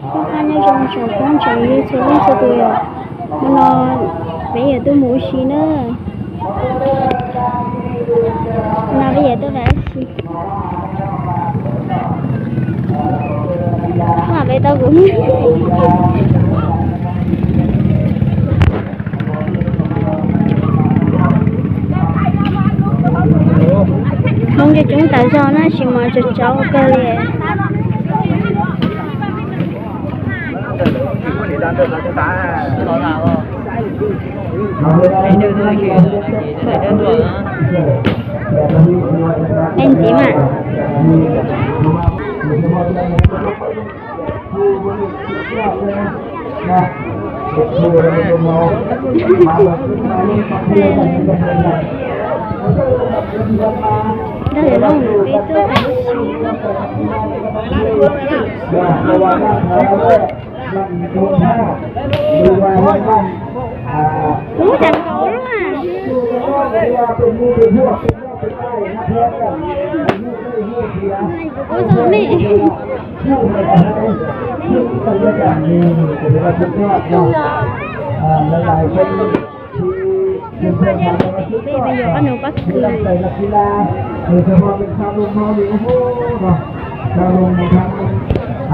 Nyob zoo tsoom phooj tsoom ywg txhua leej txhua tus yom, hnub no peb yuav tuaj mus ua si na. No peb yuav tuaj ua si. Ua peb tau kuv. Hmoob coob coob tas zog na, tsis mos tsaus tsaus kawg li. Ntxiv mas. Dag yog no peb tuaj tas si. Ub, cas nkaus lub a. Ub, zoo ne. Peb yuav qab nus pab kws. Nyob qhov lawv, qhov lawv nyob rau hauv lawm. Qhov lawv ua nyob rau hauv.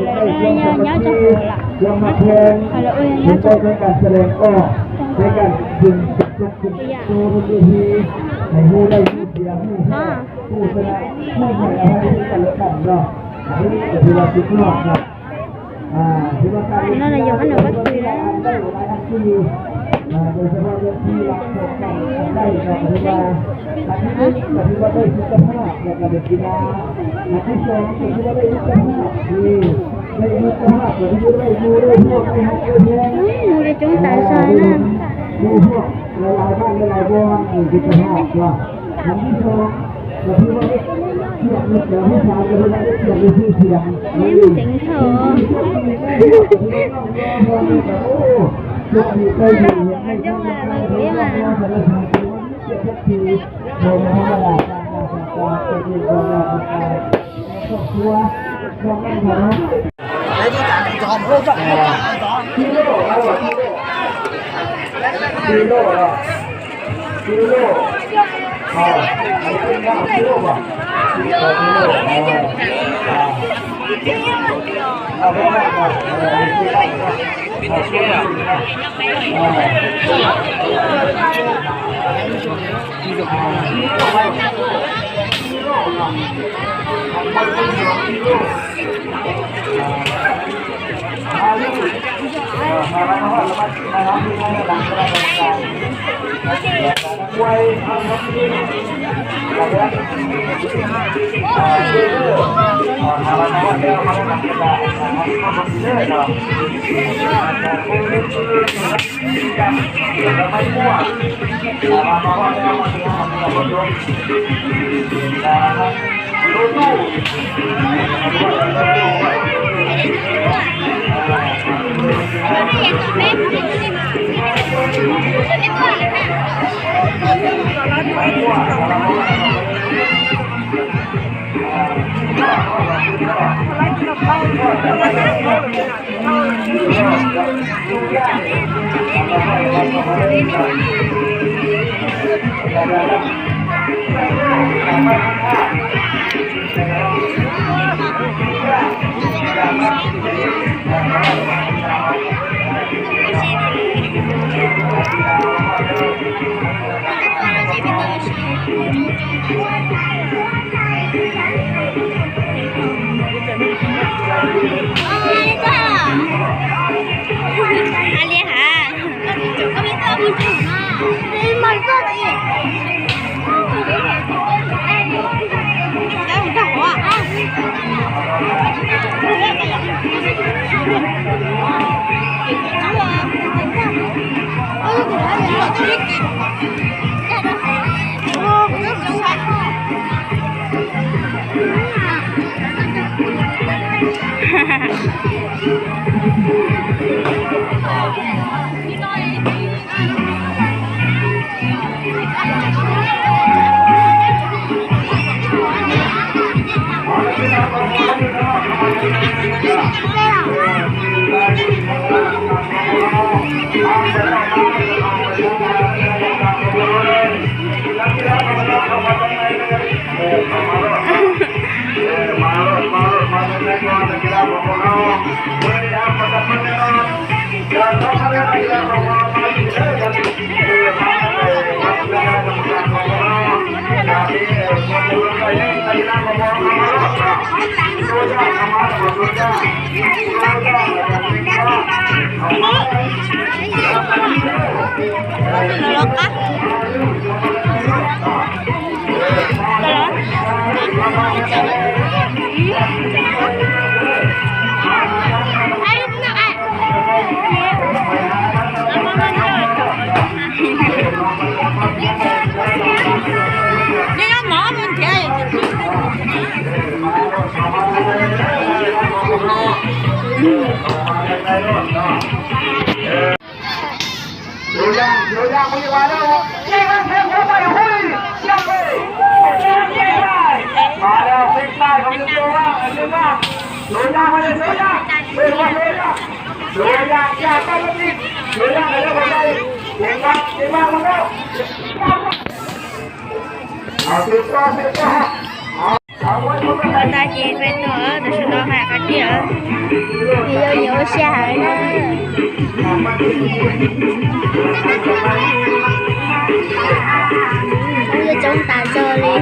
No los yog qab nus pab kws na. Mus coob tas zog na. Ceev dhau. Zoo mas. Ua tag ces peb tuaj, tam sim no hais qhov tias yog nyias ua siab heev na. Coob coob tas zog li.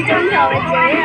Coob nrho tsev.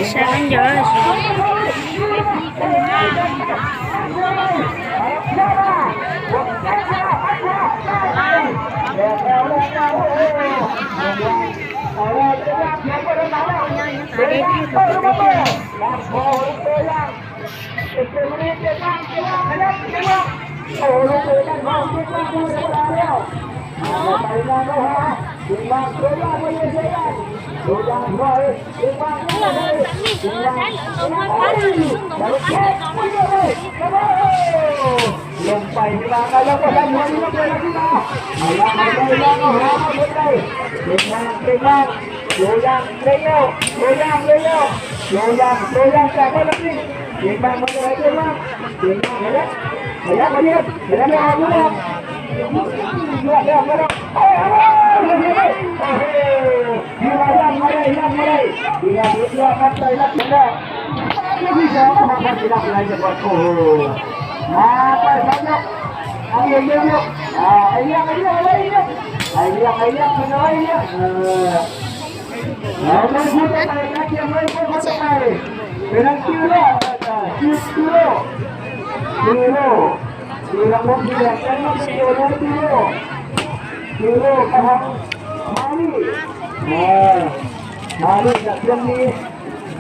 Sab ncov.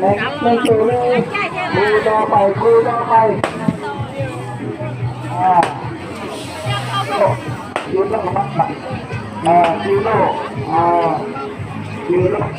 Leej twg li, khu do pais, khu do pais. Tiv loj, tiv loj, tiv loj, tiv loj, tiv loj.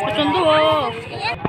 Ua tsaug ntuj.